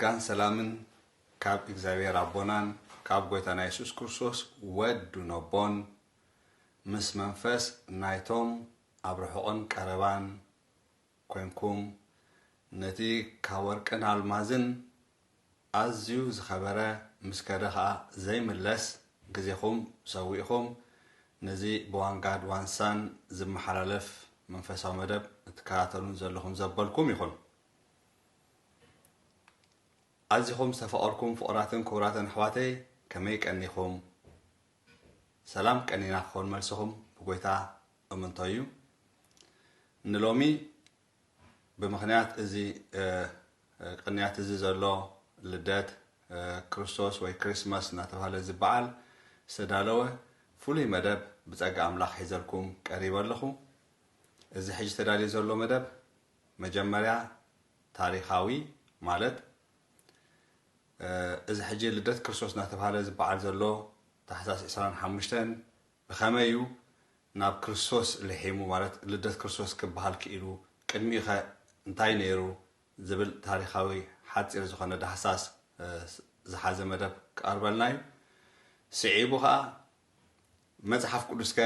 ጸጋን ሰላምን ካብ እግዚኣብሔር ኣቦናን ካብ ጐይታና የሱስ ክርስቶስ ወዱ ነቦን ምስ መንፈስ ናይቶም ኣብ ርሑቕን ቀረባን ኰንኩም፣ ነቲ ካብ ወርቅን ኣልማዝን ኣዝዩ ዝኸበረ፣ ምስ ከደ ኸኣ ዘይምለስ፣ ግዜኹም ሰዊእኹም ነዚ ብዋንጋድ ዋንሳን ዝመሓላለፍ መንፈሳዊ መደብ እትከታተሉን ዘለኹም ዘበልኩም ይኹን። ኣዚኹም ዝተፈቐርኩም ፍቑራትን ክቡራትን ኣሕዋተይ፣ ከመይ ቀኒኹም? ሰላም ቀኒና ክኸውን መልስኹም ብጐይታ እምንቶ እዩ። ንሎሚ ብምኽንያት እዚ፣ እ፣ እ፣ ቅንያት እዚ ዘሎ ልደት፣ እ፣ ክርስቶስ ወይ ክሪስማስ እናተባህለ ዝበዓል ዝተዳለወ ፍሉይ መደብ ብጸጋ ኣምላኽ ሒዘልኩም ቀሪበ ኣለኹ። እዚ ሕጂ ተዳልዩ ዘሎ መደብ መጀመርያ ታሪኻዊ፣ ማለት፣ እ፣ እዚ ሕጂ ልደት ክርስቶስ እናተባህለ ዝበዓል ዘሎ ታሕሳስ ዕስራን ሓሙሽተን ብኸመይ እዩ ናብ ክርስቶስ ልሒሙ፣ ማለት፣ ልደት ክርስቶስ ክበሃል ክኢሉ፣ ቅድሚኡኸ እንታይ ነይሩ ዝብል ታሪኻዊ ሓጺር ዝኾነ ዳህሳስ፣ እ፣ ዝሓዘ መደብ ክቐርበልና እዩ። ስዒቡ ኸኣ መጽሓፍ ቅዱስከ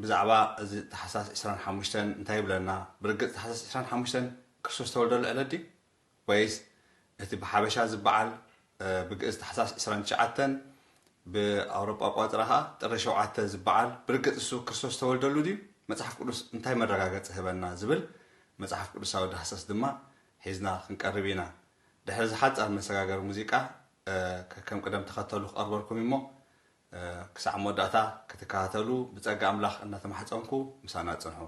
ብዛዕባ እዚ ታሕሳስ ዕስራን ሓሙሽተን እንታይ ይብለና? ብርግጽ ታሕሳስ ዕስራን ሓሙሽተን ክርስቶስ ዝተወልደሉ ዕለት ድዩ? ወይስ እቲ ብሓበሻ ዝበዓል፣ እ፣ ብግእዝ ታሕሳስ ዕስራን ትሽዓተን፣ ብኣውሮጳ ኣቆጻጽራ ኸኣ ጥሪ ሸውዓተ ዝበዓል፣ ብርግጽ እሱ ክርስቶስ ዝተወልደሉ ድዩ? መጽሓፍ ቅዱስ እንታይ መረጋገጺ ህበና ዝብል መጽሓፍ ቅዱሳዊ ዳህሳስ ድማ ሒዝና ክንቀርብ ኢና። ድሕሪ እዚ ሓጻር መሰጋገሪ ሙዚቃ፣ እ፣ ከከም ቅደም ተኸተሉ ክቐርበልኩም እሞ፣ እ፣ ክሳዕ መወዳእታ ክትከታተሉ ብጸጋ ኣምላኽ እናተማሕጸንኩ ምሳና ጽንሑ።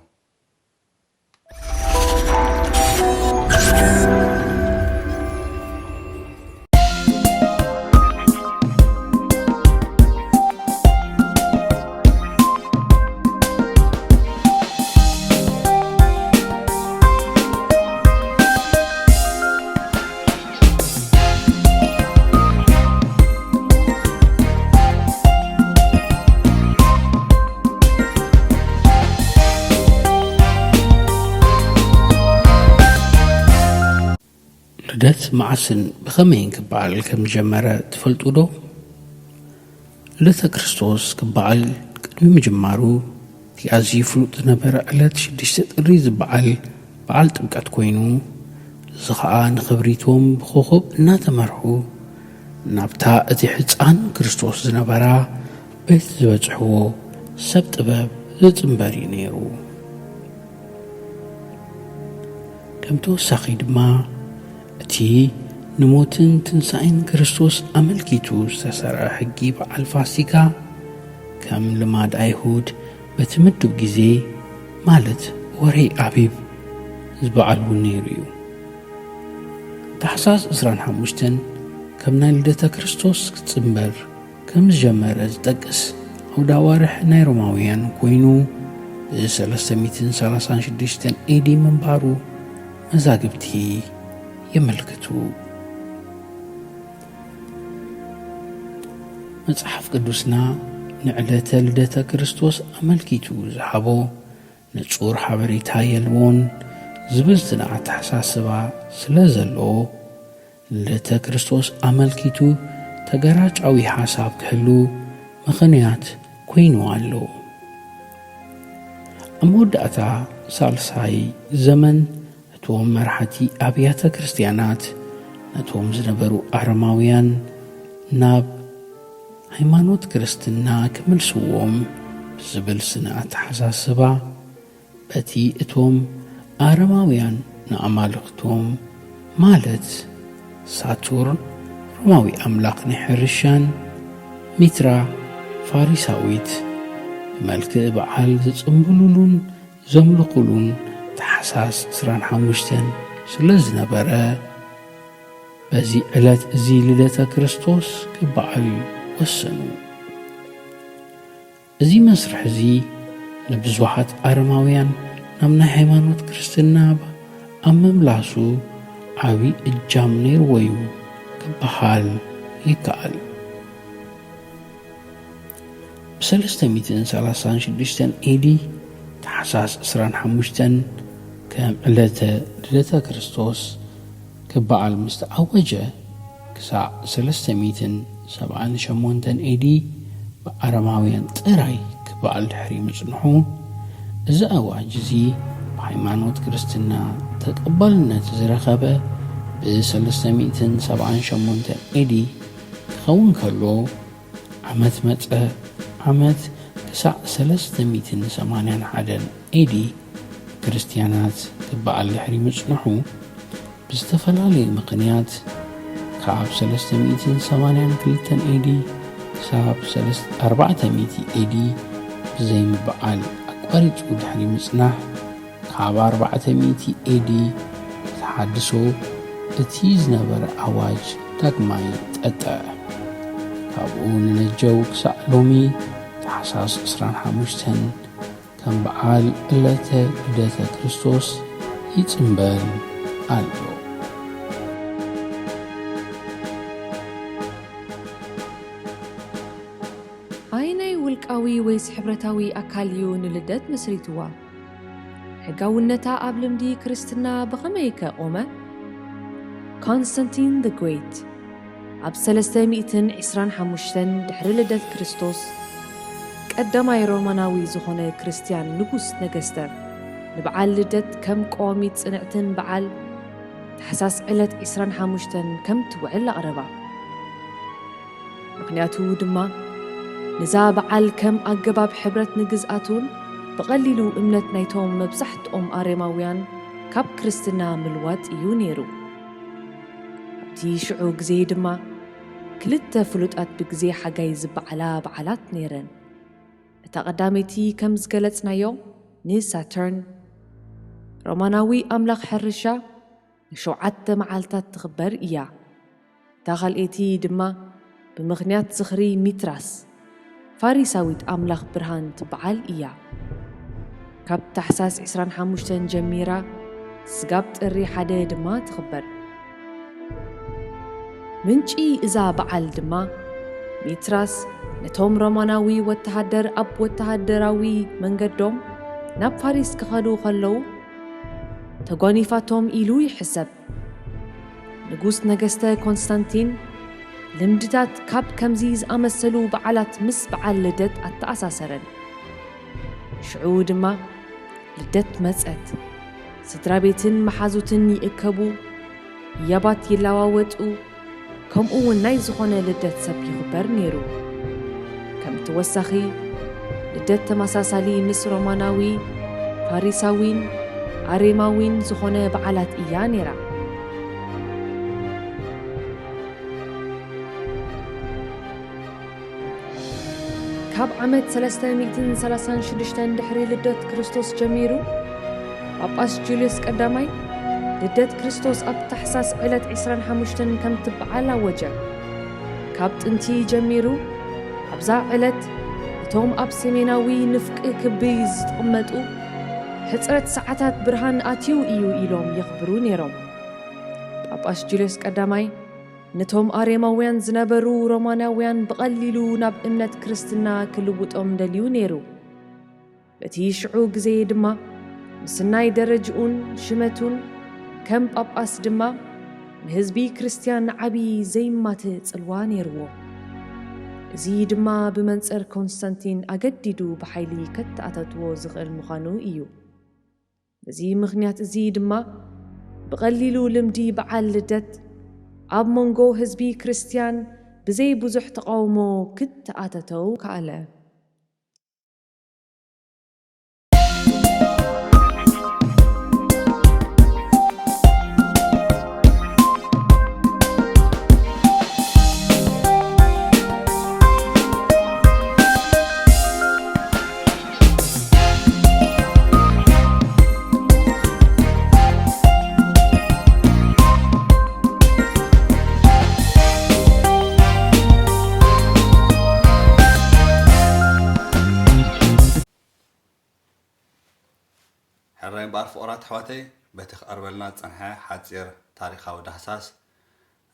ልደት መዓስን ብኸመይን ክበዓል ከም ዝጀመረ ትፈልጡ ዶ? ልደተ ክርስቶስ ክበዓል ቅድሚ ምጅማሩ፣ እቲ ኣዝዩ ፍሉጥ ዝነበረ ዕለት ሽዱሽተ ጥሪ ዝበዓል በዓል ጥምቀት ኮይኑ፣ እዚ ኸኣ ንኽብሪቶም ብኾኾብ እናተመርሑ ናብታ እቲ ሕፃን ክርስቶስ ዝነበራ ቤት ዝበጽሕዎ ሰብ ጥበብ ዝጽንበር እዩ ነይሩ። ከም ተወሳኺ ድማ፣ እቲ ንሞትን ትንሳኤን ክርስቶስ ኣመልኪቱ ዝተሰርዐ ሕጊ በዓል ፋሲካ፣ ከም ልማድ ኣይሁድ በቲ ምዱብ ግዜ፣ ማለት ወርሒ ኣቢብ ዝበዓል እውን ነይሩ እዩ። ታሕሳስ ዕስራን ሓሙሽተን ከም ናይ ልደተ ክርስቶስ ክጽንበር ከም ዝጀመረ ዝጠቅስ ኣውደ ኣዋርሕ ናይ ሮማውያን ኮይኑ፣ ብ ሰለስተ ሚእትን ሰላሳን ሽዱሽተን ኤ ዲ ምንባሩ መዛግብቲ የመልክቱ። መጽሓፍ ቅዱስና ንዕለተ ልደተ ክርስቶስ ኣመልኪቱ ዝሃቦ ንጹር ሓበሬታ የልቦን ዝብል ጽንዓት ኣተሓሳስባ ስለ ዘለዎ፣ ልደተ ክርስቶስ ኣመልኪቱ ተገራጫዊ ሓሳብ ክህሉ ምኽንያት ኮይኑ ኣሎ። ኣብ መወዳእታ ሳልሳይ ዘመን፣ እቶም መራሕቲ ኣብያተ ክርስትያናት ነቶም ዝነበሩ ኣረማውያን ናብ ሃይማኖት ክርስትና ክምልስዎም ብዝብል ስነ ኣተሓሳስባ፣ በቲ እቶም ኣረማውያን ንኣማልኽቶም፣ ማለት ሳቱርን ሮማዊ ኣምላኽ ናይ ሕርሻን፣ ሚትራ ፋሪሳዊት፣ ብመልክዕ በዓል ዝጽምብሉሉን ዘምልኹሉን ታሕሳስ ዕስራን ሓሙሽተን ስለ ዝነበረ፣ በዚ ዕለት እዚ ልደተ ክርስቶስ ክበዓል ወሰኑ። እዚ መስርሕ እዚ ንብዙሓት ኣረማውያን ናብ ናይ ሃይማኖት ክርስትና ኣብ ምምላሱ ዓቢ እጃም ነይርዎ እዩ ክበሃል ይከኣል። ብ ሰለስተ ሚእትን ሰላሳን ሽዱሽተን ኤ ዲ ታሕሳስ ዕስራን ሓሙሽተን ከም ዕለተ ልደተ ክርስቶስ ክበዓል ምስ ተኣወጀ፣ ክሳዕ ሰለስተ ሚእትን ሰብዓን ሸሞንተን ኤዲ ብኣረማውያን ጥራይ ክበዓል ድሕሪ ምጽንሑ፣ እዚ ኣዋጅ እዚ ብሃይማኖት ክርስትና ተቐባልነት ዝረኸበ ብሰለስተ ሚእትን ሰብዓን ሸሞንተን ኤዲ ክኸውን ከሎ፣ ዓመት መጸ ዓመት ክሳዕ ሰለስተ ሚእትን ሰማንያን ሓደን ኤዲ ክርስትያናት ክበዓል ድሕሪ ምጽንሑ፣ ብዝተፈላለየ ምኽንያት ካብ ሰለስተ ሚእትን ሰማንያን ክልተን ኤዲ ክሳብ ሰለስተ ኣርባዕተ ሚእቲ ኤዲ ብዘይምብዓል ኣቋሪጹ ድሕሪ ምጽናሕ፣ ካብ ኣርባዕተ ሚእቲ ኤዲ ተሓድሶ እቲ ዝነበረ ኣዋጅ ዳግማይ ጠጠዐ። ካብኡ ንነጀው ክሳዕ ሎሚ ታሕሳስ ዕስራን ሓሙሽተን ከም በዓል ዕለተ ልደተ ክርስቶስ ይጽንበል ኣሎ። ኣየናይ ውልቃዊ ወይስ ሕብረታዊ ኣካል እዩ ንልደት መስሪትዋ? ሕጋውነታ ኣብ ልምዲ ክርስትና ብኸመይ ከ ቆመ? ኮንስታንቲን the Great ኣብ ሰለስተ ሚእትን ዕስራን ሓሙሽተን ድሕሪ ልደት ክርስቶስ፣ ቀዳማይ ሮማናዊ ዝኾነ ክርስትያን ንጉስ ነገስተ፣ ንበዓል ልደት ከም ቀዋሚት ጽንዕትን በዓል ታሕሳስ ዕለት ዕስራን ሓሙሽተን ከም ትውዕል ኣቕረባ። ምኽንያቱ ድማ፣ ነዛ በዓል ከም ኣገባብ ሕብረት ንግዝኣቱን ብቐሊሉ እምነት ናይቶም መብዛሕትኦም ኣሬማውያን ካብ ክርስትና ምልዋጥ እዩ ነይሩ። ኣብቲ ሽዑ ግዜ ድማ፣ ክልተ ፍሉጣት ብግዜ ሓጋይ ዝበዓላ በዓላት ነይረን። እታ ቀዳመይቲ ከም ዝገለጽናዮ ንሳተርን፣ ሮማናዊ ኣምላኽ ሕርሻ፣ ንሸውዓተ መዓልታት ትኽበር እያ። እታ ካልኣይቲ ድማ ብምኽንያት ዝኽሪ ሚትራስ፣ ፋሪሳዊት ኣምላኽ ብርሃን ትበዓል እያ። ካብ ታሕሳስ ዕስራን ሓሙሽተን ጀሚራ ስጋብ ጥሪ ሓደ ድማ ትኽበር። ምንጪ እዛ በዓል ድማ፣ ሚትራስ ነቶም ሮማናዊ ወተሃደር ኣብ ወተሃደራዊ መንገዶም ናብ ፋሪስ ክኸዱ ከለዉ ተጓኒፋቶም ኢሉ ይሕሰብ። ንጉስ ነገስተ ኮንስታንቲን ልምድታት ካብ ከምዚ ዝኣመሰሉ በዓላት ምስ በዓል ልደት ኣተኣሳሰረን። ሽዑ ድማ ልደት መጸት። ስድራ ቤትን መሓዙትን ይእከቡ፣ ህያባት ይለዋወጡ፣ ከምኡ እውን ናይ ዝኾነ ልደት ሰብ ይኽበር ነይሩ። ከም ተወሳኺ፣ ልደት ተመሳሳሊ ምስ ሮማናዊ፣ ፋሪሳዊን ኣሬማዊን ዝኾነ በዓላት እያ ነይራ። ካብ ዓመት ሰለስተ ሚእትን ሰላሳን ሽዱሽተን ድሕሪ ልደት ክርስቶስ ጀሚሩ፣ ጳጳስ ጁልዮስ ቀዳማይ ልደት ክርስቶስ ኣብ ታሕሳስ ዕለት ዕስራን ሓሙሽተን ከም ትበዓል ኣወጀ። ካብ ጥንቲ ጀሚሩ፣ ኣብዛ ዕለት እቶም ኣብ ሰሜናዊ ንፍቂ ክቢ ዝቕመጡ፣ ሕጽረት ሰዓታት ብርሃን ኣትዩ እዩ ኢሎም የኽብሩ ነይሮም። ጳጳስ ጁልዮስ ቀዳማይ ነቶም ኣሬማውያን ዝነበሩ ሮማናውያን ብቐሊሉ ናብ እምነት ክርስትና ክልውጦም ደልዩ ነይሩ። በቲ ሽዑ ግዜ ድማ ምስናይ ደረጅኡን ሽመቱን ከም ጳጳስ ድማ ንህዝቢ ክርስትያን ዓቢ ዘይማትእ ጽልዋ ነይርዎ። እዚ ድማ ብመንጽር ኮንስታንቲን ኣገዲዱ ብሓይሊ ከተኣታትዎ ዝኽእል ምዃኑ እዩ። በዚ ምኽንያት እዚ ድማ ብቐሊሉ ልምዲ በዓል ልደት ኣብ መንጎ ህዝቢ ክርስትያን ብዘይ ብዙሕ ተቓውሞ ክተኣታተው ከኣለ። ሕራይ እምበኣር ፍቑራት ኣሕዋተይ፣ በቲ ክቐርበልና ዝጸንሐ ሓጺር ታሪኻዊ ዳህሳስ፣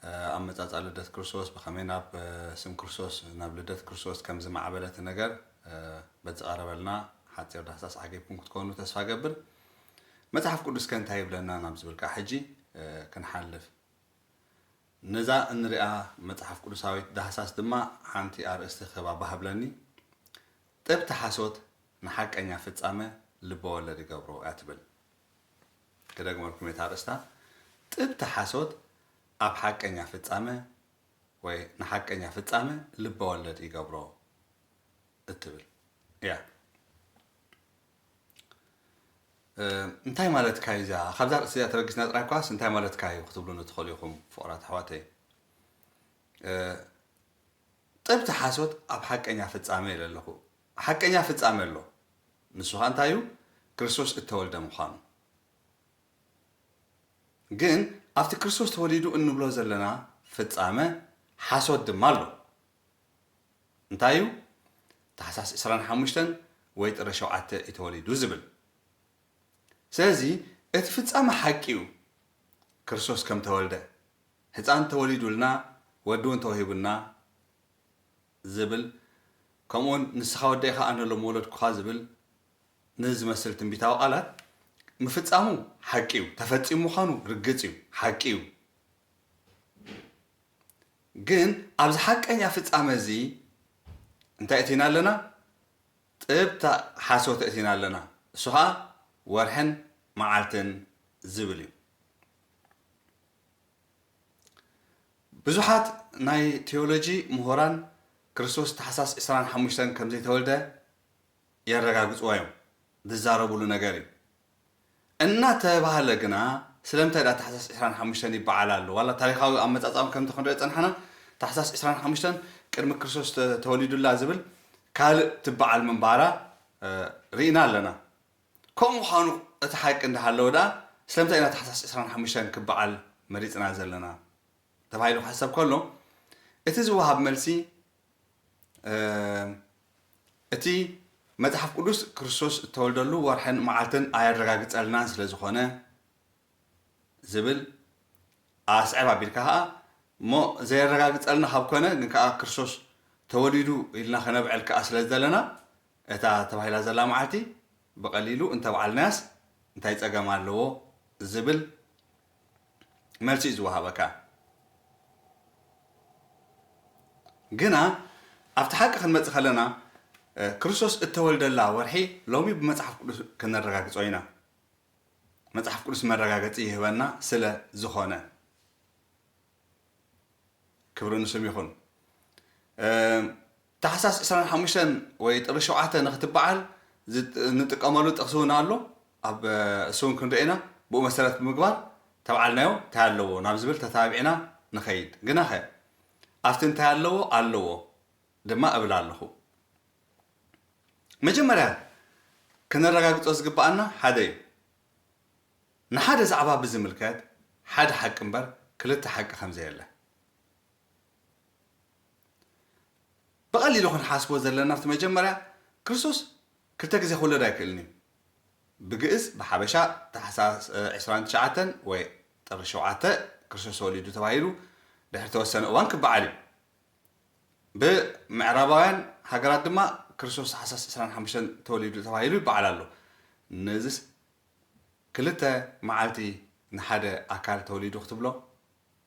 እ፣ ኣመጻጽኣ ልደት ክርስቶስ፣ ብኸመይ ናብ፣ እ፣ ስም ክርስቶስ፣ ናብ ልደት ክርስቶስ ከም ዝማዕበለ እቲ ነገር፣ እ፣ በቲ ዝቐረበልና ሓጺር ዳህሳስ ዓጊብኩም ክትኮኑ ተስፋ እገብር። መጽሓፍ ቅዱስ ከ እንታይ ይብለና ናብ ዝብል ከኣ ሕጂ፣ እ፣ ክንሓልፍ። ነዛ እንሪኣ መጽሓፍ ቅዱሳዊት ዳህሳስ ድማ ሓንቲ ኣርእስቲ ክህባ ባህ ብለኒ። ጥብቲ ሓሶት ንሓቀኛ ፍጻመ ልበ ወለድ ይገብሮ እያ ትብል። ክደግመልኩም እየ እታ ኣርእስታ። ጥብቲ ሓሶት ኣብ ሓቀኛ ፍጻመ ወይ ንሓቀኛ ፍጻመ ልበ ወለድ ይገብሮ እትብል እያ። እ፣ እንታይ ማለትካ እዩ እዚኣ? ካብዛ ርእሲ እዚኣ ተበጊስና ጥራይ እኳስ እንታይ ማለትካ እዩ ክትብሉኒ ትኽእሉ ኢኹም ፍቑራት ኣሕዋተይ። እ፣ ጥብቲ ሓሶት ኣብ ሓቀኛ ፍጻመ ኢለ ኣለኹ። ሓቀኛ ፍጻመ ኣሎ። ንሱ ኸኣ እንታይ እዩ? ክርስቶስ እተወልደ ምዃኑ። ግን ኣብቲ ክርስቶስ ተወሊዱ እንብሎ ዘለና ፍጻመ ሓሶት ድማ ኣሎ። እንታይ እዩ? ታሕሳስ ዕስራን ሓሙሽተን ወይ ጥሪ ሸውዓተ እዩ ተወሊዱ ዝብል። ስለዚ እቲ ፍጻመ ሓቂ እዩ። ክርስቶስ ከም ተወልደ፣ ህጻን ተወሊዱልና፣ ወዲ እውን ተዋሂቡና ዝብል፣ ከምኡውን ንስኻ ወደይ ኸኣ ኣነ ሎም ወለድኩኻ ዝብል ንዝመስል ትንቢታዊ ቃላት ምፍጻሙ ሓቂ እዩ። ተፈጺሙ ምዃኑ ርግጽ እዩ። ሓቂ እዩ። ግን ኣብዚ ሓቀኛ ፍጻመ እዚ እንታይ እቲና ኣለና? ጥብታ ሓሶት እቲና ኣለና። እሱ ኸኣ ወርሕን መዓልትን ዝብል እዩ። ብዙሓት ናይ ቴዎሎጂ ምሁራን ክርስቶስ ታሕሳስ ዕስራን ሓሙሽተን ከም ዘይተወልደ የረጋግጽዎ እዮም። ዝዛረቡሉ ነገር እዩ። እናተባህለ ግና ስለምንታይ ደኣ ታሕሳስ ዕስራን ሓሙሽተን ይበዓል ኣሎ? ዋላ ታሪኻዊ ኣመጻጽኣኦም ከምቲ ክንሪኦ ጸንሓና፣ ታሕሳስ ዕስራን ሓሙሽተን ቅድሚ ክርስቶስ ተ-፣ ተወሊዱላ ዝብል ካልእ ትበዓል ምንባራ፣ እ፣ ርኢና ኣለና። ከምኡ ምዃኑ እቲ ሓቂ እንዳሃለወ ደኣ ስለምንታይ ኢና ታሕሳስ ዕስራን ሓሙሽተን ክበዓል መሪጽና ዘለና? ተባሂሉ ክሕሰብ ከሎ፣ እቲ ዝወሃብ መልሲ፣ እ፣ እቲ መጽሓፍ ቅዱስ ክርስቶስ እተወልደሉ ወርሕን መዓልትን ኣየረጋግጸልናን ስለ ዝኾነ ዝብል ኣስዕብ ኣቢልካ ኸኣ፣ እሞ ዘየረጋግጸልና ካብ ኮነ፣ ግን ከኣ ክርስቶስ ተወሊዱ ኢልና ከነብዕል ከኣ ስለ ዘለና፣ እታ ተባሂላ ዘላ መዓልቲ ብቐሊሉ እንተብዓልናያስ እንታይ ጸገም ኣለዎ ዝብል መልሲ እዩ ዝወሃበካ። ግና ኣብቲ ሓቂ ክንመጽእ ከለና፣ እ፣ ክርስቶስ እተወልደላ ወርሒ ሎሚ ብመጽሓፍ ቅዱስ ከነረጋግጾ ኢና። መጽሓፍ ቅዱስ መረጋገጺ ይህበና ስለ ዝኾነ። ክብሪ ንስም ይኹን። እ፣ ታሕሳስ ዕስራን ሓሙሽተን ወይ ጥሪ ሸውዓተ ንኽትበዓል ዝጥ-፣ እንጥቀመሉ ጥቕሲ እውን ኣሎ። ኣብ፣ እ፣ እሱ እውን ክንርኢ ኢና። ብኡ መሰረት ብምግባር ተብዓልናዮ እንታይ ኣለዎ ናብ ዝብል ተታቢዕና ንኸይድ። ግናኸ ኣብቲ እንታይ ኣለዎ? ኣለዎ ድማ እብል ኣለኹ። መጀመርያ ክነረጋግጾ ዝግብኣና ሓደ እዩ። ንሓደ ዛዕባ ብዝምልከት ሓደ ሓቂ እምበር ክልተ ሓቂ ከም ዘየለ። ብቐሊሉ ክንሓስቦ ዘለና፣ ኣብቲ መጀመርያ ክርስቶስ ክልተ ግዜ ክውለድ ኣይክእልን እዩ። ብግእዝ፣ ብሓበሻ፣ ታሕሳስ፣ እ፣ ዕስራን ትሽዓተን ወይ ጥሪ ሸውዓተ ክርስቶስ ተወሊዱ ተባሂሉ ድሕሪ ተወሰነ እዋን ክበዓል እዩ። ብምዕራባውያን ሃገራት ድማ ክርስቶስ ታሕሳስ ዕስራን ሓሙሽተን ተወሊዱ ተባሂሉ ይበዓል ኣሎ። ነዚስ ክልተ መዓልቲ ንሓደ ኣካል ተወሊዱ ክትብሎ፣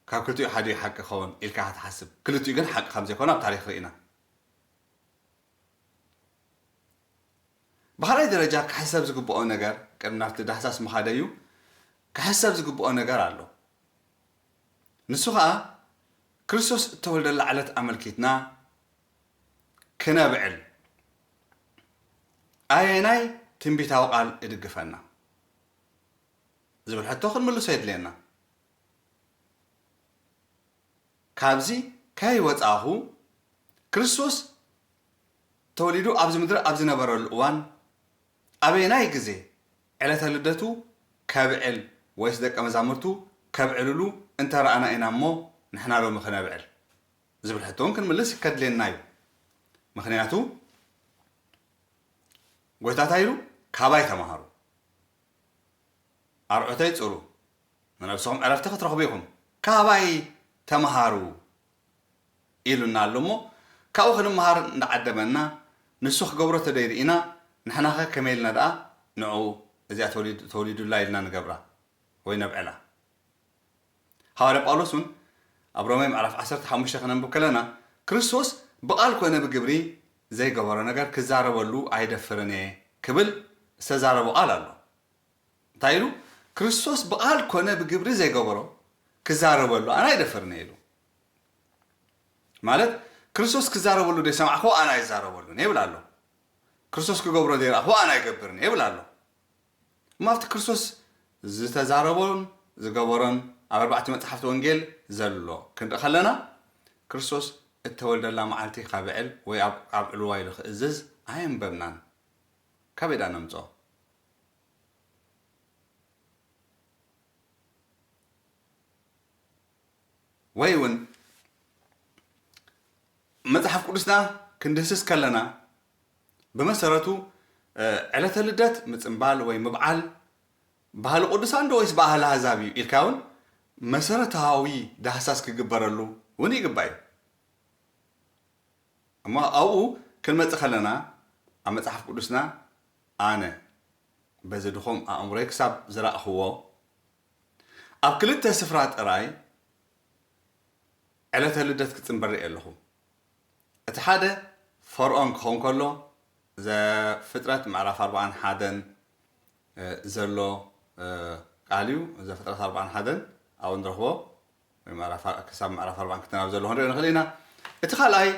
ካብ ክልቲኡ ሓዲኡ ሓቂ ክኸውን ኢልካ ክትሓስብ፣ ክልቲኡ ግን ሓቂ ከም ዘይኮነ ኣብ ታሪኽ ርኢና። ብኻልኣይ ደረጃ ክሕሰብ ዝግብኦ ነገር፣ ቅድሚ ናብቲ ዳህሳስ ምኻደ እዩ፣ ክሕሰብ ዝግብኦ ነገር ኣሎ። ንሱ ኸኣ፣ ክርስቶስ እተወልደላ ዕለት ኣመልኪትና ክነብዕል ኣየናይ ትንቢታዊ ቃል እድግፈና? ዝብል ሕቶ ክንምልሶ የድልየና። ካብዚ ከይወጻኹ፣ ክርስቶስ ተወሊዱ ኣብዚ ምድሪ ኣብ ዝነበረሉ እዋን፣ ኣበየናይ ግዜ ዕለተ ልደቱ ከብዕል ወይስ ደቀ መዛሙርቱ ከብዕልሉ እንተ ረኣና ኢና እሞ ንሕና ሎሚ ክነብዕል? ዝብል ሕቶ እውን ክንምልስ ከድልየና እዩ። ምኽንያቱ፣ ጎይታ እንታይ ኢሉ? ካባይ ተማሃሩ፣ ኣርዑተይ ጽሩ፣ ንነብስኹም ዕረፍቲ ክትረኽቡ ኢኹም። ካባይ ተማሃሩ ኢሉና ኣሎ እሞ፣ ካብኡ ክንመሃር እንዳዓደመና፣ ንሱ ክገብሮ ተደይርኢና፣ ንሕናኸ ከመይ ኢልና ደኣ ንዕኡ እዚኣ ተወሊዱ-፣ ተወሊዱላ ኢልና ንገብራ ወይ ነብዕላ? ሃዋርያ ጳውሎስ እውን፣ ኣብ ሮሜ ምዕራፍ ዓሰርተ ሓሙሽተ ከነንብብ ከለና፣ ክርስቶስ ብቓል ኮነ ብግብሪ ዘይገበሮ ነገር ክዛረበሉ ኣይደፍርን እየ ክብል ዝተዛረቦ ቃል ኣሎ። እንታይ ኢሉ? ክርስቶስ ብቓል ኮነ ብግብሪ ዘይገበሮ ክዛረበሉ ኣነ ኣይደፍርን እየ ኢሉ። ማለት፣ ክርስቶስ ክዛረበሉ ዘይሰማዕክዎ ኣነ ኣይዛረበሉን እየ ይብል ኣሎ። ክርስቶስ ክገብሮ ዘይረኣኽዎ ኣነ ኣይገብርን እየ ይብል ኣሎ። እሞ ኣብቲ ክርስቶስ ዝተዛረቦን ዝገበሮን ኣብ ኣርባዕቲ መጽሓፍቲ ወንጌል ዘሎ ክንርኢ ከለና፣ ክርስቶስ እተወልደላ መዓልቲ ከብዕል ወይ ኣብ ዕልዋ ኢሉ ክእዝዝ ኣየንበብናን። ካበይ ደኣ ነምጽኦ? ወይ እውን መጽሓፍ ቅዱስና ክንድህስስ ከለና፣ ብመሰረቱ ዕለተ ልደት ምጽንባል ወይ ምብዓል ባህሊ ቅዱሳን ዶ ወይስ ባህሊ ኣህዛብ እዩ ኢልካ እውን መሰረታዊ ዳህሳስ ክግበረሉ እውን ይግባእ እዩ። እሞ ኣብኡ ክንመጽእ ከለና፣ ኣብ መጽሓፍ ቅዱስና ኣነ በዚ ድኹም ኣእምሮይ ክሳብ ዝረእኽዎ፣ ኣብ ክልተ ስፍራ ጥራይ ዕለተ ልደት ክጽንበር ርእየ ኣለኹ። እቲ ሓደ ፈርኦን ክኸውን ከሎ፣ ዘፍጥረት ምዕራፍ ኣርባዓን ሓደን ዘሎ ቃል እዩ። ዘፍጥረት ኣርባዓን ሓደን ኣብኡ ንረኽቦ፣ ወይ ክሳብ ምዕራፍ ኣርባዓን ክልተን ኣብ ዘሎ ክንሪኦ ንኽእል ኢና። እቲ ካልኣይ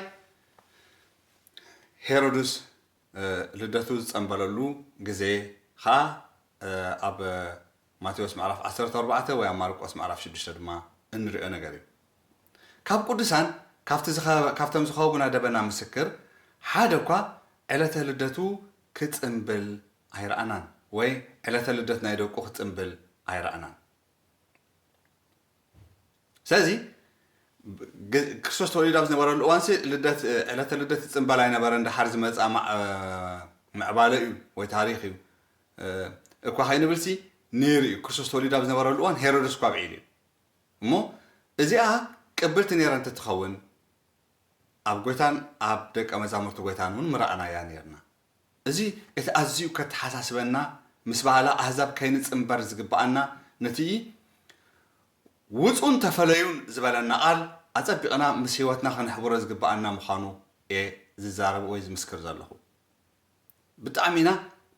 ሄሮድስ ልደቱ ዝጸንበለሉ ግዜ ኸኣ ኣብ ማቴዎስ ምዕራፍ ዓሰርተ ኣርባዕተ ወይ ኣብ ማርቆስ ምዕራፍ ሽዱሽተ ድማ እንሪኦ ነገር እዩ። ካብ ቅዱሳን ካብቶም ዝኸቡና ደበና ምስክር ሓደ እኳ ዕለተ ልደቱ ክጽንብል ኣይረኣናን ወይ ዕለተ ልደት ናይ ደቁ ክጽንብል ኣይረኣናን። ስለዚ ክርስቶስ ተወሊዱ ኣብ ዝነበረሉ እዋንሲ ልደት ዕለተ ልደት ይጽንበል ኣይነበረን። ደሓር ዝመጽኣ ምዕባለ እዩ ወይ ታሪኽ እዩ እኳ ከይንብልሲ ነይሩ እዩ። ክርስቶስ ተወሊዱ ኣብ ዝነበረሉ እዋን ሄሮድስ እኳ ኣብዒሉ እዩ። እሞ እዚኣ ቅብልቲ ነይራ እንተትኸውን ኣብ ጎይታን ኣብ ደቀ መዛሙርቲ ጎይታን እውን ምረኣናያ ነይርና። እዚ እቲ ኣዝዩ ከተሓሳስበና፣ ምስ ባህሊ ኣህዛብ ከይንጽንበር ዝግብኣና፣ ነቲ ውጹን ተፈለዩን ዝበለና ቃል ኣጸቢቕና ምስ ህይወትና ከነሕብሮ ዝግብኣና ምዃኑ እየ ዝዛረብ ወይ ዝምስክር ዘለኹ። ብጣዕሚ ኢና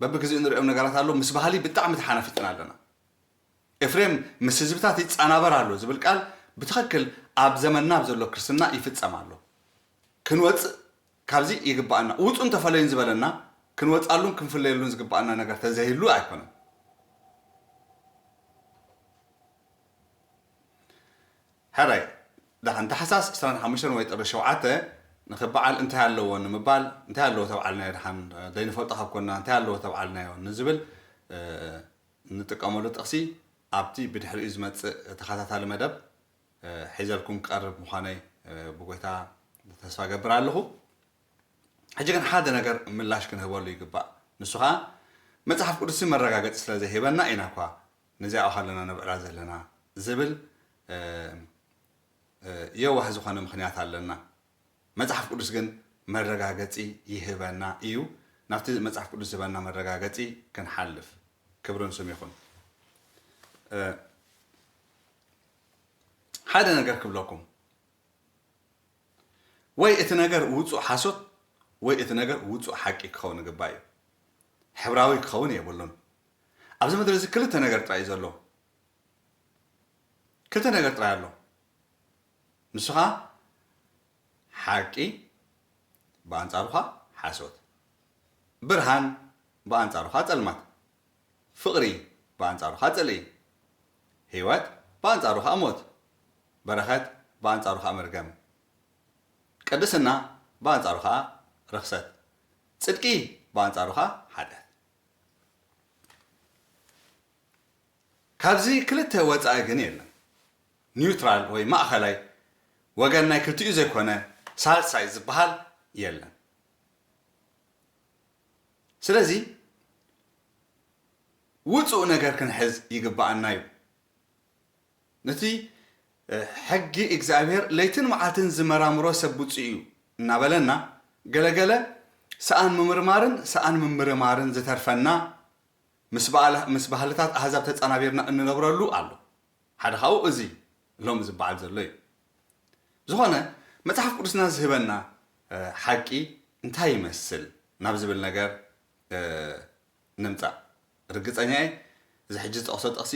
በብግዜኡ ንሪኦም ነገራት ኣሎ፣ ምስ ባህሊ ብጣዕሚ ተሓናፊጥና ኣለና። ኤፍሬም ምስ ህዝብታት ይጻናበር ኣሎ ዝብል ቃል ብትኽክል ኣብ ዘመንና ኣብ ዘሎ ክርስትና ይፍጸም ኣሎ። ክንወጽእ ካብዚ ይግባኣና። ውጹን ተፈለዩን ዝበለና ክንወጻሉን ክንፍለየሉን ዝግባኣና ነገር ተዘይህሉ ኣይኮነን። ሕራይ ደሓን ታሕሳስ ዕስራን ሓሙሽተን ወይ ጥሪ ሸውዓተ ንኽበዓል እንታይ ኣለዎ ንምባል፣ እንታይ ኣለዎ ተብዓልናዮ ደሓን ዘይንፈልጦ ካብ ኮንና እንታይ ኣለዎ ተብዓልናዮ ንዝብል ንጥቀመሉ ጥቕሲ ኣብቲ ብድሕሪኡ ዝመጽእ ተኸታታሊ መደብ ሒዘልኩም ክቐርብ ምዃነይ ብጎይታ ተስፋ ገብር ኣለኹ። ሕጂ ግን ሓደ ነገር ምላሽ ክንህበሉ ይግባእ። ንሱ ኸኣ መጽሓፍ ቅዱስ መረጋገጺ ስለ ዘይህበና ኢና እኳ ነዚኣ ከለና ነብዕላ ዘለና ዝብል የዋህ ዝኾነ ምኽንያት ኣለና። መጽሓፍ ቅዱስ ግን መረጋገጺ ይህበና እዩ። ናብቲ መጽሓፍ ቅዱስ ዝህበና መረጋገጺ ክንሓልፍ ክብርን ስም ይኹን። ሓደ ነገር ክብለኩም፣ ወይ እቲ ነገር ውጹእ ሓሶት ወይ እቲ ነገር ውጹእ ሓቂ ክኸውን ይግባእ እዩ። ሕብራዊ ክኸውን የብሉን። ኣብዚ ምድሪ እዚ ክልተ ነገር ጥራይ እዩ ዘሎ። ክልተ ነገር ጥራይ ኣሎ። ንሱ ኸኣ ሓቂ፣ ብኣንጻሩ ኸኣ ሓሶት። ብርሃን፣ ብኣንጻሩ ኸኣ ጸልማት። ፍቕሪ፣ ብኣንጻሩ ኸኣ ጽልኢ። ህይወት፣ ብኣንጻሩ ኸኣ ሞት። በረኸት፣ ብኣንጻሩ ኸኣ መርገም። ቅድስና፣ ብኣንጻሩ ኸኣ ርኽሰት። ጽድቂ፣ ብኣንጻሩ ኸኣ ሓጢኣት። ካብዚ ክልተ ወጻኢ ግን የለን። ኒውትራል ወይ ማእኸላይ ወገን ናይ ክልቲኡ ዘይኮነ ሳልሳይ ዝበሃል የለን። ስለዚ ውጹእ ነገር ክንሕዝ ይግብኣና እዩ። ነቲ ሕጊ እግዚኣብሔር ለይትን መዓልትን ዝመራምሮ ሰብ ብፁዕ እዩ እናበለና፣ ገለገለ ሰኣን ምምርማርን ሰኣን ምምርማርን ዝተርፈና ምስ ባህልታት ኣህዛብ ተጻናቢርና እንነብረሉ ኣሎ። ሓደ ካብኡ እዚ ሎሚ ዝበዓል ዘሎ እዩ። ዝኾነ መጽሓፍ ቅዱስና ዝህበና ሓቂ እንታይ ይመስል ናብ ዝብል ነገር ንምጻእ። ርግጸኛ እየ እዚ ሕጂ ዝጠቕሶ ጥቕሲ፣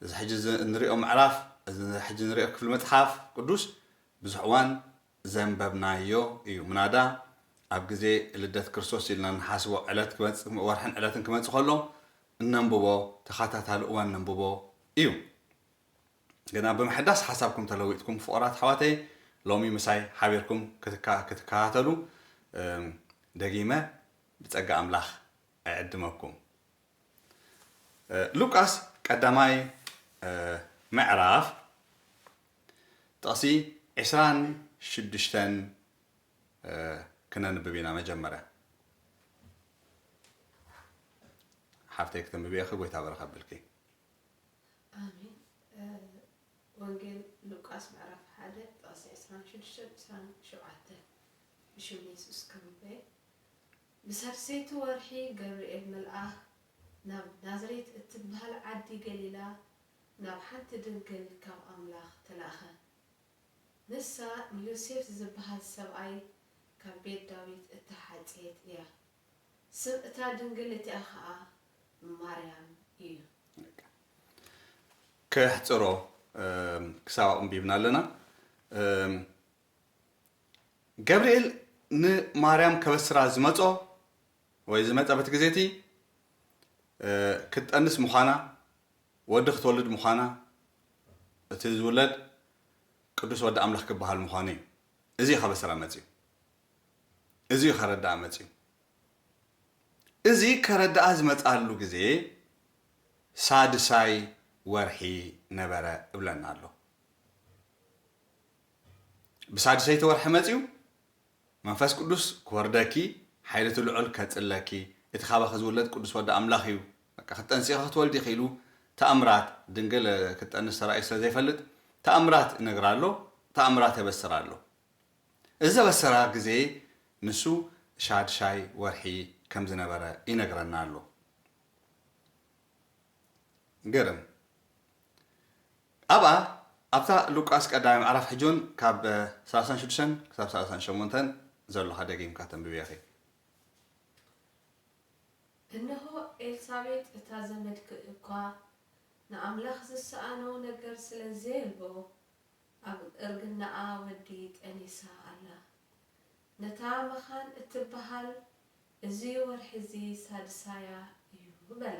እዚ ሕጂ ንሪኦ ምዕራፍ፣ እዚ ሕጂ ንሪኦ ክፍሊ መጽሓፍ ቅዱስ ብዙሕ እዋን ዘንበብናዮ እዩ። ምናዳ ኣብ ግዜ ልደት ክርስቶስ ኢልና ንሓስቦ ዕለት ክመጽእ፣ ወርሕን ዕለትን ክመጽእ ከሎ እነንብቦ፣ ተኸታታሊ እዋን ነንብቦ እዩ። ግና ብምሕዳስ ሓሳብኩም ተለዊጥኩም ፍቑራት ኣሕዋተይ፣ ሎሚ ምሳይ ሓቢርኩም ክትከ-፣ ክትከታተሉ ደጊመ ብጸጋ ኣምላኽ እዕድመኩም። ሉቃስ ቀዳማይ ምዕራፍ ጥቕሲ ዕስራን ሽዱሽተን ክነንብብ ኢና። መጀመርያ ሓፍተይ ክተንብብ ኢኺ፣ ጎይታ በረኻ ብልኪ። ኣሜን። ወንጌል ሉቃስ ምዕራፍ ሓደ ጥቕሲ ዕስራን ሽዱሽተን ዕስራን ሸውዓተን። ብሽም የሱስ ከንብበ። ብሳድሰይቲ ወርሒ ገብርኤል መልኣኽ ናብ ናዝሬት እትበሃል ዓዲ ገሊላ ናብ ሓንቲ ድንግል ካብ ኣምላኽ ተላእኸ። ንሳ ንዮሴፍ ዝበሃል ሰብኣይ ካብ ቤት ዳዊት እተሓጽየት እያ። ስም እታ ድንግል እቲኣ ኸኣ ማርያም እዩ። ከሕጽሮ ክሳብ ኣንቢብና ኣለና። ገብርኤል ንማርያም ከበስራ ዝመጾ ወይ ዝመጸ በቲ ግዜ እቲ ክትጠንስ ምዃና፣ ወዲ ክትወልድ ምዃና፣ እቲ ዝውለድ ቅዱስ ወዲ ኣምላኽ ክበሃል ምዃኑ እዩ። እዚ እዩ ከበስራ መጺኡ። እዚ እዩ ከረድኣ መጺኡ። እዚ ከረድኣ ዝመጽኣሉ ግዜ ሳድሳይ ወርሒ ነበረ እብለና ኣሎ። ብሳድሰይቲ ወርሒ መጺኡ መንፈስ ቅዱስ ክወርደኪ፣ ሓይሊ እቲ ልዑል ከጽለኪ፣ እቲ ካባኺ ዝውለድ ቅዱስ ወዲ ኣምላኽ እዩ፣ በቃ ክትጠንሲ ኢኺ ክትወልዲ ኢኺ ኢሉ ተኣምራት፣ ድንግል ክትጠንስ ተራእዩ ስለ ዘይፈልጥ ተኣምራት ይነግራ ኣሎ፣ ተኣምራት የበስራ ኣሎ። እዚ ዘበሰራ ግዜ ንሱ ሻድሻይ ወርሒ ከም ዝነበረ ይነግረና ኣሎ። ግርም። ኣብኣ ኣብታ ሉቃስ ቀዳማይ ምዕራፍ ሕጂ እውን ካብ ሰላሳን ሽዱሽተን ክሳብ ሰላሳን ሸሞንተን ዘሎ ደጊምካ ተንብብዮ ኢኺ። እንሆ ኤልሳቤጥ እታ ዘመድኪ እኳ ንኣምላኽ ዝሰኣኖ ነገር ስለ ዘየልቦ ኣብ እርግናኣ ወዲ ጠኒሳ ኣላ። ነታ መኻን እትበሃል እዚ ወርሒ እዚ ሳድሳያ እዩ በላ።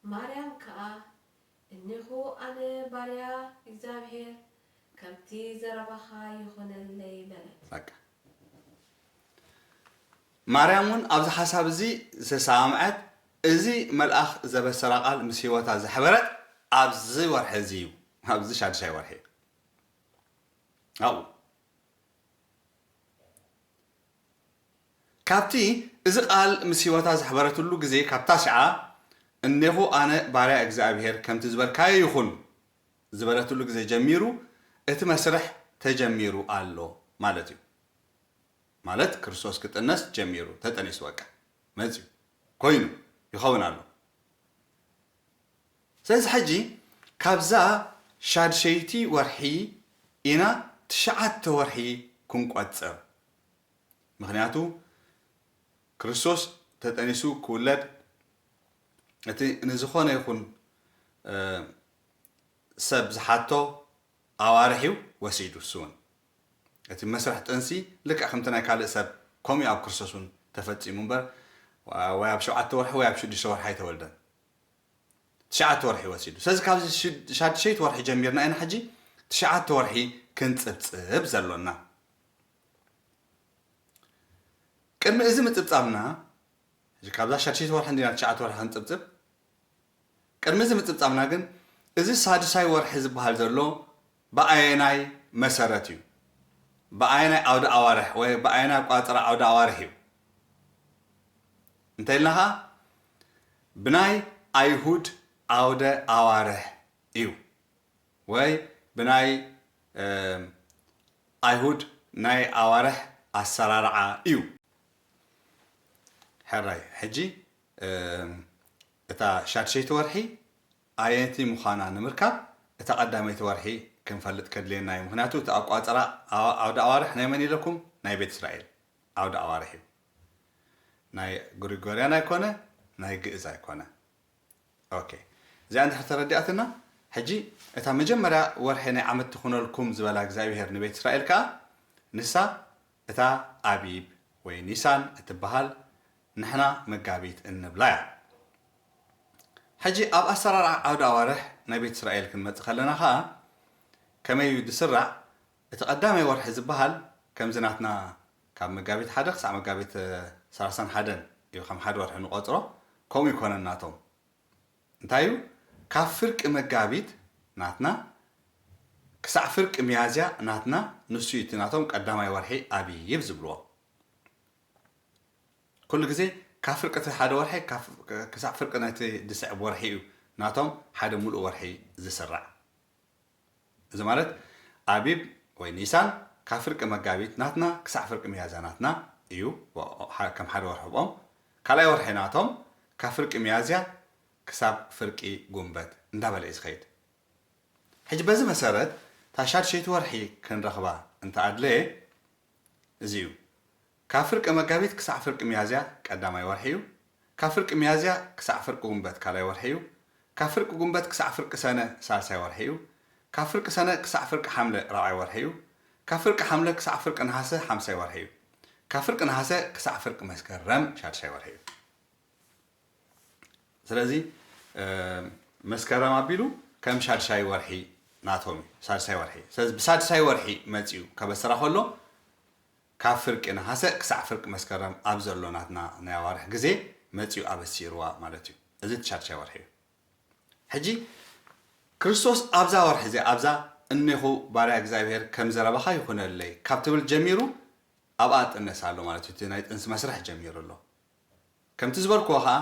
ማርያም ከኣ እኔኹ ኣነ ባርያ እግዚኣብሔር፣ ከምቲ ዘረባኻ ይኹነለይ በለት። በቃ። ማርያም እውን ኣብዚ ሓሳብ እዚ ዝተሰማምዐት፣ እዚ መልኣኽ ዘበሰራ ቃል ምስ ህይወታ ዘሕበረት ኣብዚ ወርሒ እዚ እዩ፣ ኣብዚ ሻድሻይ ወርሒ ኣብኡ። ካብቲ እዚ ቃል ምስ ህይወታ ዘሕበረትሉ ግዜ፣ ካብታ ሽዓ እኔኹ ኣነ ባርያ እግዚኣብሔር፣ ከምቲ ዝበልካዮ ይኹን ዝበለትሉ ግዜ ጀሚሩ እቲ መስርሕ ተጀሚሩ ኣሎ ማለት እዩ። ማለት ክርስቶስ ክጥነስ ጀሚሩ፣ ተጠኒሱ፣ በቃ መጺኡ፣ ኮይኑ፣ ይኸውን ኣሎ። ስለዚ ሕጂ ካብዛ ሻድሸይቲ ወርሒ ኢና ትሽዓተ ወርሒ ክንቆጽር። ምኽንያቱ ክርስቶስ ተጠኒሱ ክውለድ እቲ ንዝኾነ ይኹን ሰብ ዝሓቶ ኣዋርሕ እዩ ወሲዱ። እሱ እውን እቲ መስርሕ ጥንሲ ልክዕ ከምቲ ናይ ካልእ ሰብ ከምኡ ኣብ ክርስቶስ እውን ተፈጺሙ እምበር፣ ወይ ኣብ ሸውዓተ ወርሒ ወይ ኣብ ሽዱሽተ ወርሒ ኣይተወልደን። ትሽዓተ ወርሒ ወሲዱ። ስለዚ ካብዚ ሽድ-፣ ሻድሸይቲ ወርሒ ጀሚርና ኢና ሕጂ ትሽዓተ ወርሒ ክንጽብጽብ ዘሎና። ቅድሚ እዚ ምጽብጻብና፣ ሕጂ ካብዛ ሻድሸይቲ ወርሒ እንዲና ትሽዓተ ወርሒ ክንጽብጽብ። ቅድሚ እዚ ምጽብጻብና ግን፣ እዚ ሳድሳይ ወርሒ ዝበሃል ዘሎ ብኣየናይ መሰረት እዩ? ብኣየናይ ዓውደ ኣዋርሕ ወይ ብኣየናይ ኣቋጽራ ዓውደ ኣዋርሕ እዩ? እንተ ኢልና ኸኣ፣ ብናይ ኣይሁድ ዓውደ ኣዋርሕ እዩ። ወይ ብናይ፣ እም፣ ኣይሁድ ናይ ኣዋርሕ ኣሰራርዓ እዩ። ሕራይ፣ ሕጂ፣ እም፣ እታ ሻድሸይቲ ወርሒ ኣየነይቲ ምዃና ንምርካብ፣ እታ ቀዳመይቲ ወርሒ ክንፈልጥ ከድልየና እዩ። ምክንያቱ እቲ ኣቋፅራ ኣዋ- ዓውደ ኣዋርሕ ናይ መን ኢለኩም? ናይ ቤት እስራኤል ዓውደ ኣዋርሕ እዩ። ናይ ግሪጎርያን ኣይኮነ፣ ናይ ግእዝ ኣይኮነ። ኦኬ፣ እዚኣ እንድሕር ተረዲኣትና፣ ሕጂ እታ መጀመርያ ወርሒ ናይ ዓመት ትኹነልኩም ዝበላ እግዚኣብሄር ንቤት እስራኤል ከኣ፣ ንሳ እታ ኣቢብ ወይ ኒሳን እትበሃል፣ ንሕና መጋቢት እንብላ እያ። ሕጂ ኣብ ኣሰራርዓ ዓውደ ኣዋርሕ ናይ ቤት እስራኤል ክንመጽእ ከለና ከኣ፣ ከመይ እዩ ዝስራዕ? እቲ ቀዳማይ ወርሒ ዝበሃል ከምዚ ናትና ካብ መጋቢት ሓደ ክሳዕ መጋቢት ሰላሳን ሓደን እዩ ከም ሓደ ወርሒ ንቆጽሮ። ከምኡ ይኮነን ናቶም። እንታይ እዩ? ካብ ፍርቂ መጋቢት ናትና ክሳዕ ፍርቂ ሚያዝያ ናትና፣ ንሱ እዩ እቲ ናቶም ቀዳማይ ወርሒ ኣቢብ ዝብልዎ። ኩሉ ግዜ ካብ ፍርቂ እቲ ሓደ ወርሒ ካብ- ክሳዕ ፍርቂ ናይቲ ዝስዕብ ወርሒ እዩ ናቶም ሓደ ሙሉእ ወርሒ ዝስራዕ። እዚ ማለት ኣቢብ ወይ ኒሳን ካብ ፍርቂ መጋቢት ናትና ክሳዕ ፍርቂ ሚያዝያ ናትና እዩ፣ ወ- ሐ- ከም ሓደ ወርሒ ብኦም። ካልኣይ ወርሒ ናቶም ካብ ፍርቂ ሚያዝያ ክሳብ ፍርቂ ጉንበት እንዳበለ እዩ ዝኸይድ። ሕጂ በዚ መሰረት እታ ሻድሸይቲ ወርሒ ክንረኽባ እንተኣድለየ እዚ እዩ። ካብ ፍርቂ መጋቢት ክሳዕ ፍርቂ ሚያዝያ ቀዳማይ ወርሒ እዩ። ካብ ፍርቂ ሚያዝያ ክሳዕ ፍርቂ ጉንበት ካልኣይ ወርሒ እዩ። ካብ ፍርቂ ጉንበት ክሳዕ ፍርቂ ሰነ ሳልሳይ ወርሒ እዩ። ካብ ፍርቂ ሰነ ክሳዕ ፍርቂ ሓምለ ራብዓይ ወርሒ እዩ። ካብ ፍርቂ ሓምለ ክሳዕ ፍርቂ ነሃሰ ሓምሳይ ወርሒ እዩ። ካብ ፍርቂ ነሃሰ ክሳዕ ፍርቂ መስከረም ሻድሻይ ወርሒ እዩ። ስለዚ መስከረም ኣቢሉ ከም ሻድሻይ ወርሒ ናቶም እዩ። ሳድሳይ ወርሒ ስለዚ ብሳድሳይ ወርሒ መፅኡ ከበስራ ከሎ ካብ ፍርቂ ነሃሰ ክሳዕ ፍርቂ መስከረም ኣብ ዘሎ ናትና ናይ ኣዋርሕ ግዜ መፅኡ ኣበሲርዋ ማለት እዩ። እዚ እቲ ሻድሻይ ወርሒ እዩ። ሕጂ ክርስቶስ ኣብዛ ወርሒ እዚኣ ኣብዛ እኔኹ ባርያ እግዚኣብሔር ከም ዘረባኻ ይኹነለይ ካብ ትብል ጀሚሩ ኣብኣ ጥነስ ኣሎ ማለት እዩ። እቲ ናይ ጥንሲ መስርሕ ጀሚሩ ኣሎ። ከምቲ ዝበልክዎ ኸዓ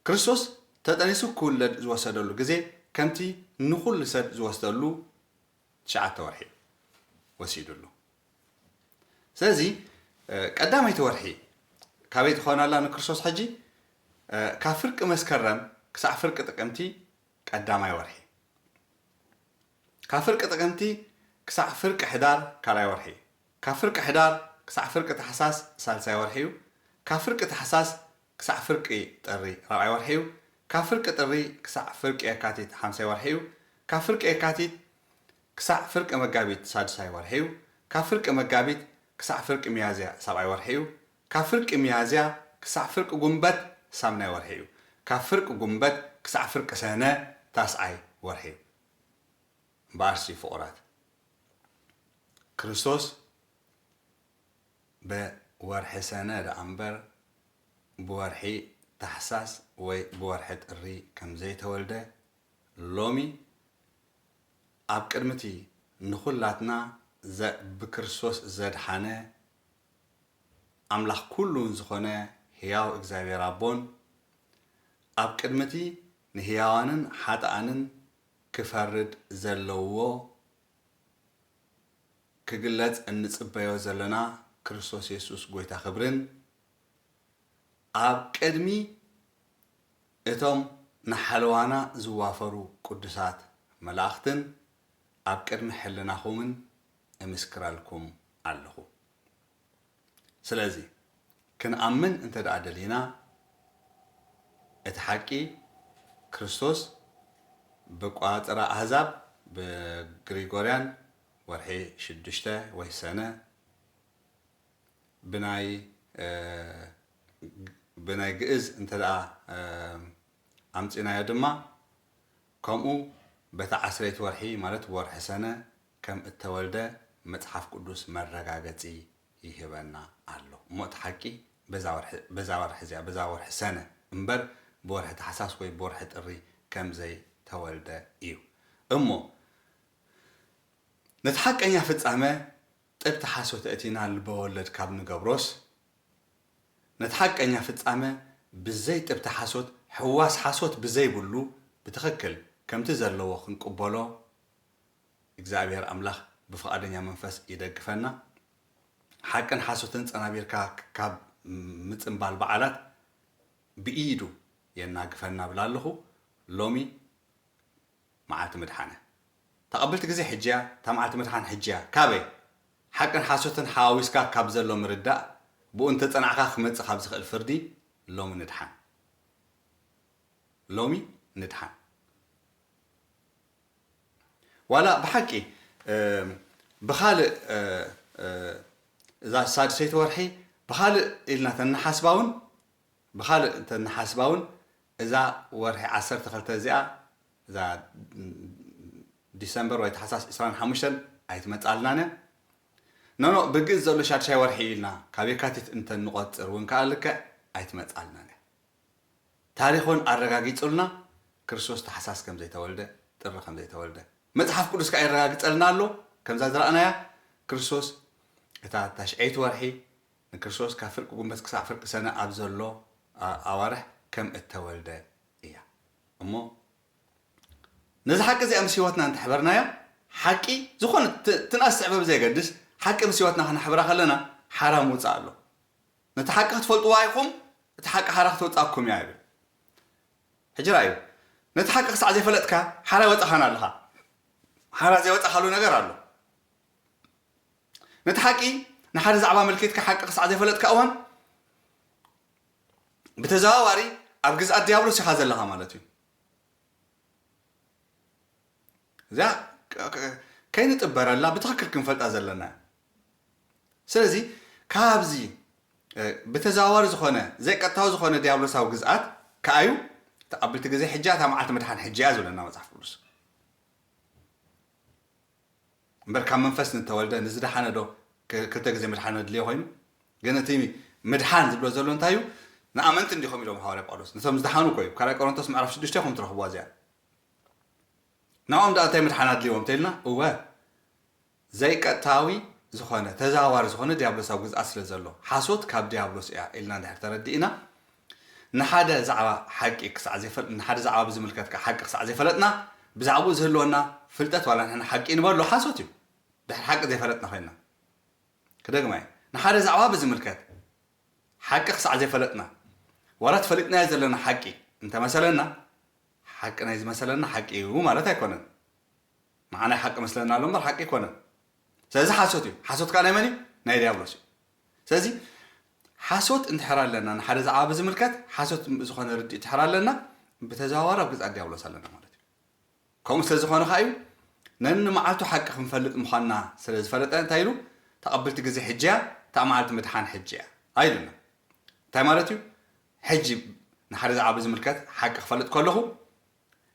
ክርስቶስ ተጠኒሱ ክውለድ ዝወሰደሉ ግዜ ከምቲ ንኹሉ ሰብ ዝወስደሉ ትሽዓተ ወርሒ ወሲዱሉ። ስለዚ ቀዳመይቲ ወርሒ ካበይ ትኾነላ ንክርስቶስ ሕጂ? ካብ ፍርቂ መስከረም ክሳዕ ፍርቂ ጥቅምቲ ቀዳማይ ወርሒ፣ ካብ ፍርቂ ጥቅምቲ ክሳዕ ፍርቂ ሕዳር ካልኣይ ወርሒ፣ ካብ ፍርቂ ሕዳር ክሳዕ ፍርቂ ታሕሳስ ሳልሳይ ወርሒ እዩ። ካብ ፍርቂ ታሕሳስ ክሳዕ ፍርቂ ጥሪ ራብዓይ ወርሒ እዩ። ካብ ፍርቂ ጥሪ ክሳዕ ፍርቂ የካቲት ሓምሳይ ወርሒ እዩ። ካብ ፍርቂ የካቲት ክሳዕ ፍርቂ መጋቢት ሳድሳይ ወርሒ እዩ። ካብ ፍርቂ መጋቢት ክሳዕ ፍርቂ ሚያዝያ ሳብዓይ ወርሒ እዩ። ካብ ፍርቂ ሚያዝያ ክሳዕ ፍርቂ ጉንበት ሳምናይ ወርሒ እዩ። ካብ ፍርቂ ጉንበት ክሳዕ ፍርቂ ሰነ ታስዓይ ወርሒ እዩ። እምበኣርሲ ፍቑራት፣ ክርስቶስ ብወርሒ ሰነ ደኣ እምበር ብወርሒ ታሕሳስ ወይ ብወርሒ ጥሪ ከም ዘይተወልደ ሎሚ ኣብ ቅድሚ እቲ ንኹላትና ብክርስቶስ ዘድሓነ ኣምላኽ ኩሉ ዝኾነ ህያው እግዚኣብሔር ኣቦን ኣብ ቅድሚ እቲ ንህያዋንን ሓጥኣንን ክፈርድ ዘለዎ ክግለጽ እንጽበዮ ዘለና ክርስቶስ የሱስ ጎይታ ክብርን ኣብ ቅድሚ እቶም ንሓለዋና ዝዋፈሩ ቅዱሳት መላእኽትን ኣብ ቅድሚ ሕልናኹምን እምስክረልኩም ኣለኹ። ስለዚ ክንኣምን እንተ ደኣ ደሊና እቲ ሓቂ ክርስቶስ ብቋጽራ ኣህዛብ ብግሪጎርያን ወርሒ ሽዱሽተ ወይ ሰነ ብናይ ብናይ ግእዝ እንተ ደኣ ኣምጺናዮ ድማ ከምኡ በታ ዓስረይቲ ወርሒ ማለት ወርሒ ሰነ ከም እተወልደ መጽሓፍ ቅዱስ መረጋገጺ ይህበና ኣሎ። እሞ እቲ ሓቂ በዛ ወርሒ በዛ ወርሒ እዚኣ በዛ ወርሒ ሰነ እምበር ብወርሒ ታሕሳስ ወይ ብወርሒ ጥሪ ከም ዘይተወልደ እዩ። እሞ ነቲ ሓቀኛ ፍጻመ ጥብቲ ሓሶት ኣእቲና ልበ ወለድ ካብ ንገብሮስ፣ ነቲ ሓቀኛ ፍጻመ ብዘይ ጥብቲ ሓሶት፣ ሕዋስ ሓሶት ብዘይብሉ ብትኽክል ከምቲ ዘለዎ ክንቅበሎ እግዚኣብሔር ኣምላኽ ብፍቓደኛ መንፈስ ይደግፈና። ሓቅን ሓሶትን ጸናቢርካ ካብ ምጽንባል በዓላት ብኢዱ የናግፈና እብል ኣለኹ። ሎሚ መዓልቲ ምድሓነ። ተቐብልቲ ግዜ ሕጂ እያ፣ እታ መዓልቲ ምድሓን ሕጂ እያ። ካበይ? ሓቅን ሓሶትን ሓዋዊስካ ካብ ዘሎ ምርዳእ፣ ብኡ እንተጸናዕካ ክመጽእ ካብ ዝኽእል ፍርዲ ሎሚ ንድሓን። ሎሚ ንድሓን። ዋላ ብሓቂ፣ እ፣ ብኻልእ፣ እ፣ እ፣ እዛ ሳድሰይቲ ወርሒ ብኻልእ ኢልና ተንሓስባ እውን፣ ብኻልእ እንተንሓስባ እውን፣ እዛ ወርሒ ዓሰርተ ክልተ እዚኣ፣ እዛ ዲሰምበር ወይ ታሕሳስ ዕስራን ሓሙሽተን ኣይትመጻልናን እያ። ኖኖ፣ ብግእዝ ዘሎ ሻድሻይ ወርሒ ኢልና ካብ የካቲት እንተንቆጽር እውን ከኣ ልክዕ ኣይትመጻልናን እያ። ታሪኽ እውን ኣረጋጊጹልና ክርስቶስ ታሕሳስ ከም ዘይተወልደ፣ ጥሪ ከም ዘይተወልደ። መጽሓፍ ቅዱስ ከኣ የረጋግጸልና ኣሎ። ከምዛ ዝረኣናያ ክርስቶስ እታ ታሽዐይቲ ወርሒ ንክርስቶስ ካብ ፍርቂ ጉንበት ክሳዕ ፍርቂ ሰነ ኣብ ዘሎ፣ ኣ-፣ ኣዋርሕ ከም እተወልደ እያ። እሞ ነዚ ሓቂ እዚኣ ምስ ህይወትና እንተሕበርናያ፣ ሓቂ ዝኾነ ት-፣ ትንኣስ ትዕበ ብዘየገድስ፣ ሓቂ ምስ ህይወትና ክነሕብራ ከለና ሓራ ምውጻእ ኣሎ። ነቲ ሓቂ ክትፈልጥዋ ኢኹም፣ እቲ ሓቂ ሓራ ክተውጻኩም እያ ይብል። ሕጂ ራእዩ፣ ነቲ ሓቂ ክሳዕ ዘይፈለጥካ ሓራ ይወጻኻን ኣለኻ። ሓራ ዘይወጻኻሉ ነገር ኣሎ። ነቲ ሓቂ ንሓደ ዛዕባ መልኪትካ ሓቂ ክሳዕ ዘይፈለጥካ እዋን፣ ብተዘዋዋሪ ኣብ ግዝኣት ዲያብሎስ ኢኻ ዘለኻ ማለት እዩ። እዚኣ ከ-፣ ከ-፣ ከይንጥበረላ ብትኽክል ክንፈልጣ ዘለና እያ። ስለዚ ካብዚ፣ እ፣ ብተዘዋዋሪ ዝኾነ፣ ዘይቀጥታዊ ዝኾነ ዲያብሎሳዊ ግዝኣት ከኣዩ፣ ተቐብልቲ ግዜ ሕጂ እያ፣ እታ መዓልቲ ምድሓን ሕጂ እያ ዝብለና መጽሓፍ ቅዱስ። እምበር ካብ መንፈስ ንተወልደ ንዝደሓነ ዶ ክ-፣ ክልተ ግዜ ምድሓን ኣድልዮ ኮይኑ? ግን እቲ ምድሓን ዝብሎ ዘሎ እንታይ እዩ? ንኣመንቲ እንዲኹም ኢሎም ሃዋርያ ጳውሎስ። ነቶም ዝደሓኑ እኮ እዩ። ካልኣይ ቆሮንቶስ ምዕራፍ ሽዱሽተ ኢኹም ትረኽብዋ እዚኣ። ንዕኦም ደኣ እንታይ ምድሓን ኣድልይዎም እንተኢልና? እወ፣ ዘይቀጥታዊ ዝኾነ፣ ተዘዋዋሪ ዝኾነ ዲያብሎሳዊ ግዝኣት ስለ ዘሎ፣ ሓሶት ካብ ዲያብሎስ እያ ኢልና እንድሕር ተረዲእና፣ ንሓደ ዛዕባ ሓቂ ክሳዕ ዘይፈል-፣ ንሓደ ዛዕባ ብዝምልከት ከኣ ሓቂ ክሳዕ ዘይፈለጥና፣ ብዛዕባኡ ዝህልወና ፍልጠት ዋላ ንሕና ሓቂ ንበሎ ሓሶት እዩ። ድሕሪ ሓቂ ዘይፈለጥና ኮይንና። ክደግማ እየ። ንሓደ ዛዕባ ብዝምልከት ሓቂ ክሳዕ ዘይፈለጥና፣ ዋላ ተፈሊጥናዮ ዘለና ሓቂ እንተመሰለና፣ ሓቂ ናይ ዝመሰለና ሓቂ እዩ ማለት ኣይኮነን። ንዓና ሓቂ መስለና ኣሎ እምበር ሓቂ ኣይኮነን። ስለዚ ሓሶት እዩ። ሓሶት ከኣ ናይ መን እዩ? ናይ ዲያብሎስ እዩ። ስለዚ ሓሶት እንድሕር ኣለና፣ ንሓደ ዛዕባ ብዝምልከት ሓሶት ዝኾነ ርድኢት እንድሕር ኣለና፣ ብተዘዋዋሪ ኣብ ግዝኣት ዲያብሎስ ኣለና ማለት እዩ። ከምኡ ስለ ዝኾነ ከኣ እዩ፣ ነንመዓልቱ ሓቂ ክንፈልጥ ምዃንና ስለ ዝፈለጠ እንታይ ኢሉ? ተቐብልቲ ግዜ ሕጂ እያ፣ እታ መዓልቲ ምድሓን ሕጂ እያ ኣይሉና። እንታይ ማለት እዩ? ሕጂ ንሓደ ዛዕባ ብዝምልከት ሓቂ ክፈልጥ ከለኹ፣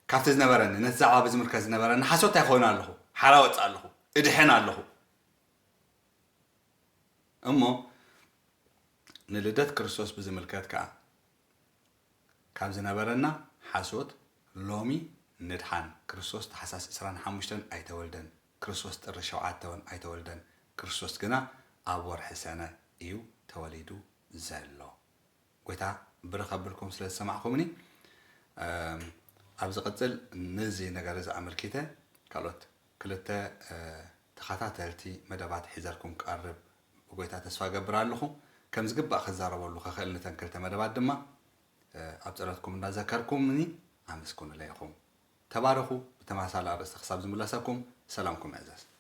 ካብቲ ዝነበረኒ፣ ነቲ ዛዕባ ብዝምልከት ዝነበረኒ ሓሶት እንታይ ክኸውን ኣለኹ? ሓራ ወጽእ ኣለኹ፣ እድሕን ኣለኹ። እሞ ንልደት ክርስቶስ ብዝምልከት ከኣ፣ ካብ ዝነበረና ሓሶት ሎሚ ንድሓን። ክርስቶስ ታሕሳስ ዕስራን ሓሙሽተን ኣይተወልደን። ክርስቶስ ጥሪ ሸውዓተ እውን ኣይተወልደን። ክርስቶስ ግና ኣብ ወርሒ ሰነ እዩ ተወሊዱ ዘሎ። ጎይታ ብርኽ ኣብልኩም ስለ ዝሰማዕኩምኒ። እም፣ ኣብ ዝቕጽል ነዚ ነገር እዚ ኣመልኪተ ካልኦት ክልተ፣ እ፣ ተኸታተልቲ መደባት ሒዘልኩም ክቐርብ ብጎይታ ተስፋ እገብር ኣለኹ። ከም ዝግባእ ክዛረበሉ ክኽእል ነተን ክልተ መደባት ድማ፣ እ፣ ኣብ ጸሎትኩም እንዳዘከርኩምኒ ኣመስግኑለይ ኢኹም። ተባረኹ። ብተመሳሳሊ ኣርእስቲ ክሳብ ዝምለሰኩም ሰላምኩም ይዕዘዝ።